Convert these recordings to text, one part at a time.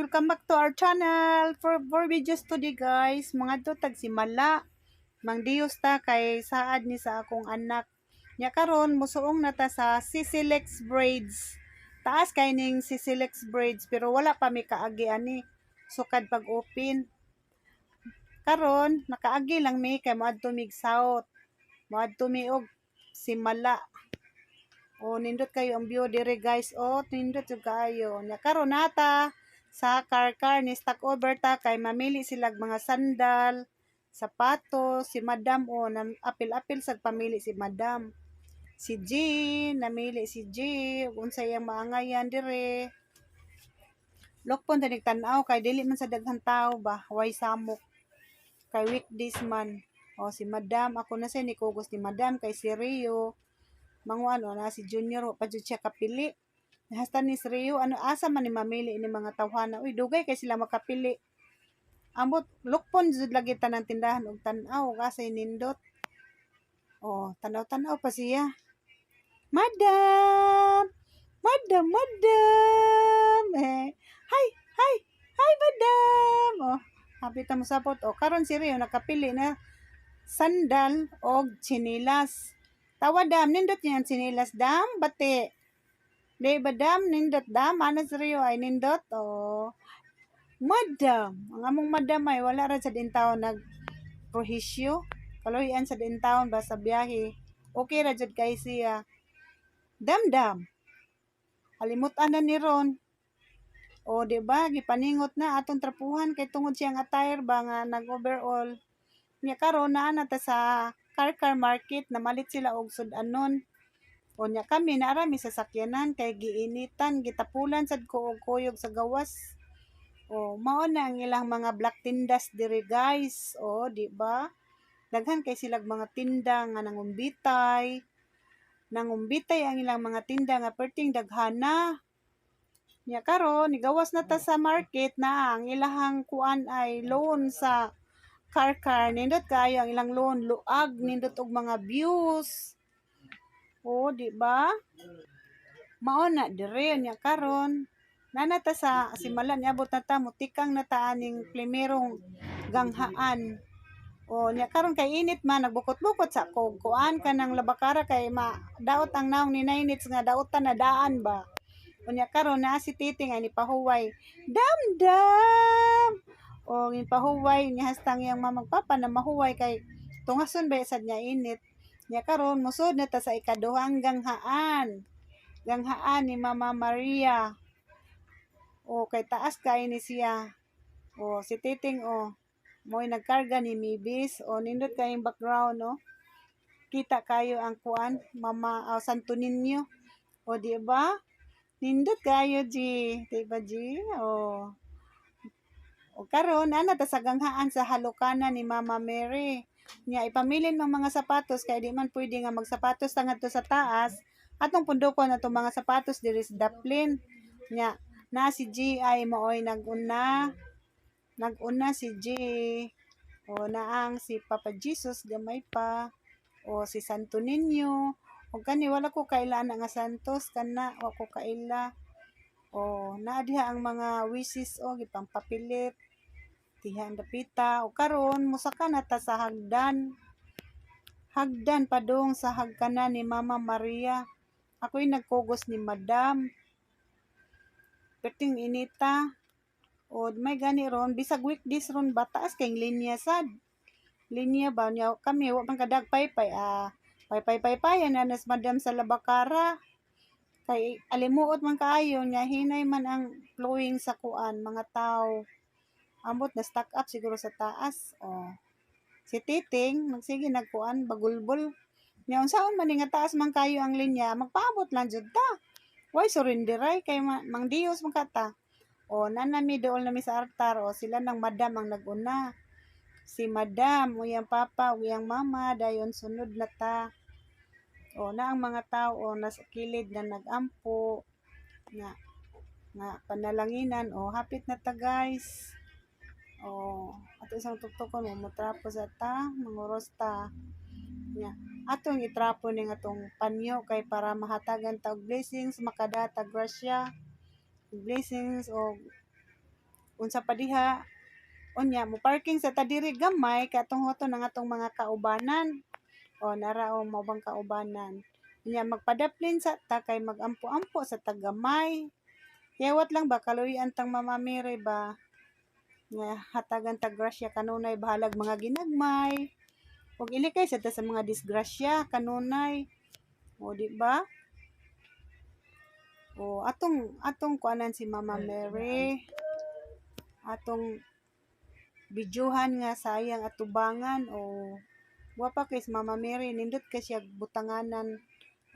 Welcome back to our channel for more videos today, guys. Mga to tagsimala. Mangdiyos ta kay saad ni sa akong anak. Nya karon musuong na ta sa Sisilex Braids. Taas kay ning Sisilex Braids pero wala pa mi kaagi ani. Sukad pag open. Karon nakaagi lang mi kay moadto mig south. Moadto mi og Simala. O, nindot kayo ang view dire, guys. O, nindot jud kaayo. Nya karon nata sa car car ni stock over ta kay mamili sila mga sandal, sapatos, si Madam, o nam apil-apil sa pamili si Madam. Si G, namili si G, ug unsa iyang maangayan dire. Lokpon tanig tan-aw kay dili man sa daghang tao ba, way samok. Kay weekdays man. O, si Madam, ako na siya ni kugos ni Madam kay si Rio. Manguan o na si Junior wa pa jud siya kapili. Hasta ni si Rio, ano, asa man ni mamili ni mga tawhana. Uy, dugay kay sila makapili. Ambot lukpon jud lagi tanan tindahan og tan-aw kasi nindot. Oh, tanaw-tanaw pa siya. Madam! Madam, madam! Eh, hi, hi, hi, madam! Oh, happy ta mo sapot. Oh, karon si Rio nakapili na sandal og tsinilas. Tawa dam, nindot niya ang tsinilas dam, bati. Di ba dam, nindot dam, ano si Rio ay nindot? Oh. Madam, ang among madam ay wala ra sa din taon nag prohisyo. Kaluhian sa din taon ba sa biyahe. Okay ra jud kay siya. Dam dam. Kalimutan na ni Ron. O, di ba? Gipaningot na atong trapuhan kay tungod siyang attire ba nga nag-overall. Nya karon naa na ta sa car car market, namalit sila og sud-anon. O nya kami naara mi sa sakyanan kay giinitan, gitapulan sad ko og kuyog sa gawas. O, mao na ang ilang mga black tindas diri, guys. O, di ba? Daghan kay silag mga tinda nga nangumbitay. Nangumbitay ang ilang mga tinda nga perting daghana. Nya karon nigawas na ta sa market na ang ilahang kuan ay loan sa car car. Nindot kayo ang ilang loan, luag nindot og mga views. O, di ba? Mao na dire. Nya karon nana ta sa Simala, niabot na ta, mutikang na ta aning primerong ganghaan. O nya karon kay init man, nagbukot-bukot sa kog kuan kanang labakara kay ma daot ang naong ni Nainits nga daotan na daan ba. O nya karon naa si Titing ay nipahuway. Dam dam. O, nipahuway niya hastang iyang mama papa na mahuway kay tungason ba sad niya init. Nya karon musod na ta sa ikaduhang ganghaan. Ganghaan ni Mama Maria. O, kay taas kay ni siya. O, si Titing, o mo'y nagkarga ni Mibis. O, nindot kayong background, no. Kita kayo ang kuan, Mama Santo Niño. O, di ba? Nindot kayo, G. Di ba, G? O. O karon ana ta sa ganghaan sa halukana ni Mama Mary. Nya ipamilin mang mga sapatos kay di man pwede nga magsapatos ta ngadto sa taas. Atong pundokon atong mga sapatos diri sa daplin. Nya na si G ay mooy naguna. Naguna si G. O, naang si Papa Jesus gamay pa. O, si Santo Niño. O, kani wala ko kaila na nga Santos kana, wa ko kaila. O, naa diha ang mga wishes, o gipampapilit. Diha ang dapita. O karon musaka na ta sa hagdan. Hagdan padung sa hagkanan ni Mama Maria. Ako'y nagkugos ni Madam. Perting inita. O may gani ron bisag weekdays ron ba, taas kay linya sad. Linya ba niya, kami wa man kadag paypay, ah, paypay paypay na nas Madam sa labakara. Kay alimuot man kaayo nya, hinay man ang flowing sa kuan mga tao. Ambot na stock up siguro sa taas. O. Si Titing magsige nagkuan bagulbol. Nya unsaon man ni nga taas man kayo ang linya, magpaabot lang jud ta. Why surrenderay kay mang Dios man kata. O, nanami dool nami sa altar, o sila ng madam ang naguna. Si madam, o iyang papa, o iyang mama, dayon sunod na ta. O, na ang mga tao, o nasa kilid na nagampo nga nga panalanginan. O, hapit na ta, guys. O, ato isang tuktukon mo motrapo sa ta, manguros ta. Nya atong itrapo ning atong panyo kay para mahatagan ta og blessings, makadata grasya, blessings o unsa pa diha. Unya mo parking sa ta diri gamay kay atong huton ang atong mga kaubanan. O nara o mao bang kaubanan. Unya magpadaplin sa ta kay magampo-ampo sa ta gamay. Yawat lang ba kaluoyan tang Mama Mary ba nga hatagan tag grasya kanunay bahalag mga ginagmay. Ug ilikay sa ta sa mga disgrasya kanunay. O di ba? O atong kuanan si Mama Mary. Atong bidyuhan nga sayang atubangan o wapa kay si Mama Mary, nindot kay siya butanganan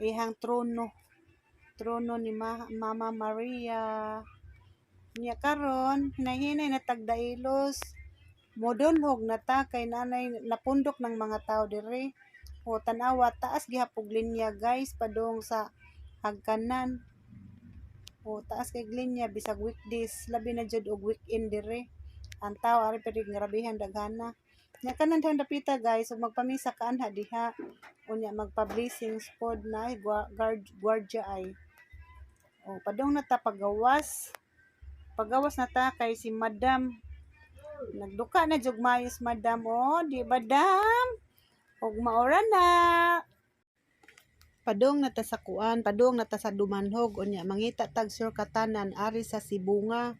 ihang trono. Trono ni Mama Maria. Nya karon hinahinay na tagdailos. Modunhog na ta kay nanay napundok ng mga tao diri. O tan-awa, taas gihapog linya, guys, padung sa hagkanan. O taas kay linya bisag weekdays, labi na jud og weekend diri. Ang tao ari pwede grabehan daghana. Nya kanan dihang dapita, guys, ug magpamisa ka anha diha. Unya magpa-blessings pod na guard guardia ay. O padung na ta pagawas. Pagawas na ta kay si Madam nagduka na jug mayos, Madam, oh, di ba, Dam? Ug maora na. Padung na ta sa kuan, padung na ta sa Dumanhog, unya mangita tag surkatanan ari sa Sibunga.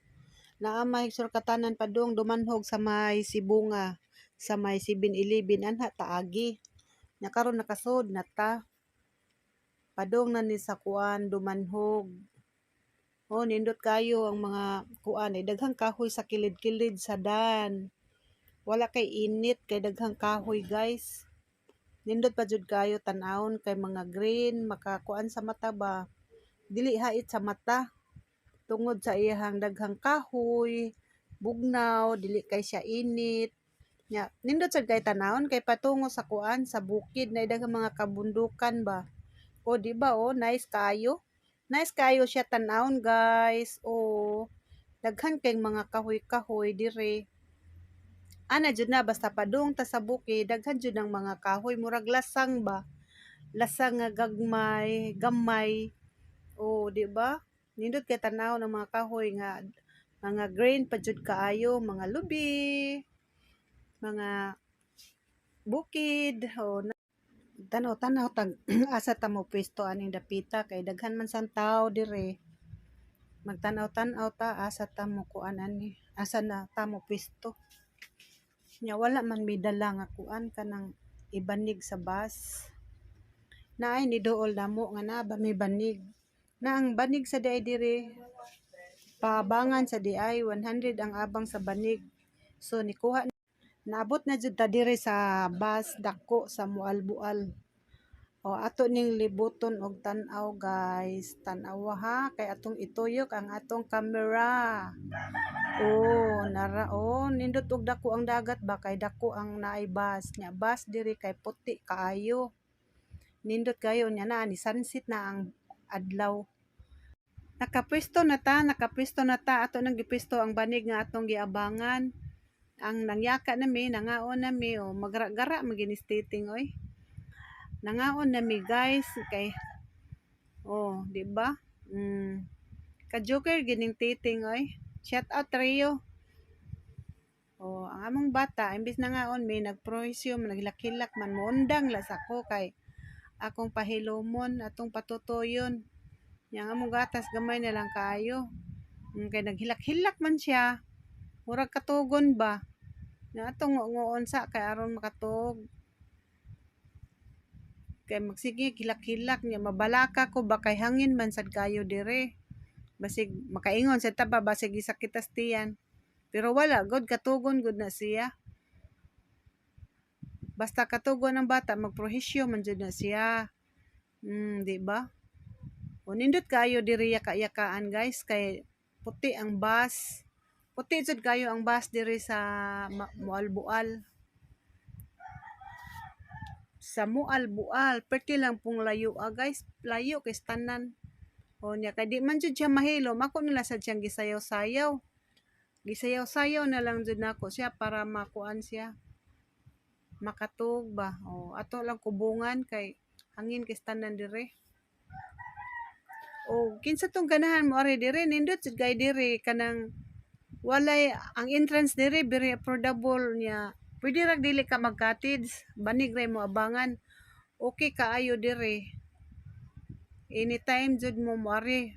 Naa may surkatanan padung Dumanhog sa may Sibunga, sa may 7-Eleven anha taagi. Nya karon nakasud na ta. Padung na ni sa kuan Dumanhog. Oh, nindot kayo ang mga kuan ay daghang kahoy sa kilid-kilid sa dan. Wala kay init kay daghang kahoy, guys. Nindot pa jud kayo tan-awon kay mga green makakuan sa mata ba. Dili hait sa mata tungod sa iyang daghang kahoy, bugnaw, dili kay siya init. Nya nindot sad kay tan-awon kay patungo sa kuan sa bukid na daghang mga kabundukan ba. O di ba, oh, nice kayo. Nice kayo siya tan-awon, guys. O daghan kay mga kahoy-kahoy dire. Ana jud na basta padung ta sa bukid, daghan jud ang mga kahoy, murag lasang ba. Lasang nga gagmay, gamay. O di ba? Nindot kay tan-aw ng mga kahoy nga mga green pa jud kaayo, mga lubi, mga bukid. O tanaw-tanaw tag asa ta mo pwesto aning dapita kay daghan man sang tao dire. Magtanaw-tanaw ta asa ta mo kuan ani, asa na ta mo pwesto. Nya wala man mi dala nga kuan kanang ibanig sa bus. Naay ni duol namo nga naa ba may banig. Na ang banig sa diay dire paabangan sa diay 100 ang abang sa banig. So nikuha naabot na jud ta dire sa bus dako sa Moalboal. O ato ning libuton og tan-aw, guys. Tan-awa ha kay atong ituyok ang atong camera. Oh, nara oh, nindot og dako ang dagat ba kay dako ang naay bus. Nya bus diri kay puti kaayo. Nindot kayo nya na ni sunset na ang adlaw. Nakapwesto na ta, nakapwesto na ta, ato nang gipwesto ang banig nga atong giabangan. Ang nangyaka nami, nangaon nami, o magara-gara maginis titing oy. Nangaon nami, guys, kay oh, di ba? Ka-joker gining titing oy. Shout out Rio. Oh, ang among bata imbis nangaon mi nagprohisyo man, naghilak-hilak man, moundang la sa ko kay akong pahilomon atong patutoyon. Yang among gatas gamay na lang kaayo. Kay naghilak-hilak man siya. Murag katugon ba? Na atong nguon sa kay aron makatug. Kay magsige hilak-hilak niya, mabalaka ko ba kay hangin man sad kayo dire. Basig makaingon sa taba, basig gisakitas tiyan. Pero wala god, katugon gud na siya. Basta katugon ang bata, magprohisyo man jud na siya. Di ba? O nindot kayo diri yaka-yakaan, guys, kay puti ang bus. Puti jud kayo ang bus diri sa Moalboal. Sa Moalboal, perti lang pong layo ah, guys, layo kay tanan. O nya kay di man jud siya mahilom, ako nila sad siyang gisayaw-sayaw. Gisayaw-sayaw na lang jud nako siya para makuan siya. Makatug ba. O ato lang kubungan kay hangin kay tanan dire. O kinsa tong ganahan mo ari dire, nindot jud kay dire kanang Walay ang entrance diri, very affordable niya. Pwede ra dili ka mag-cottage, banig ra mo abangan. Okay kaayo diri. Anytime jud mo moari.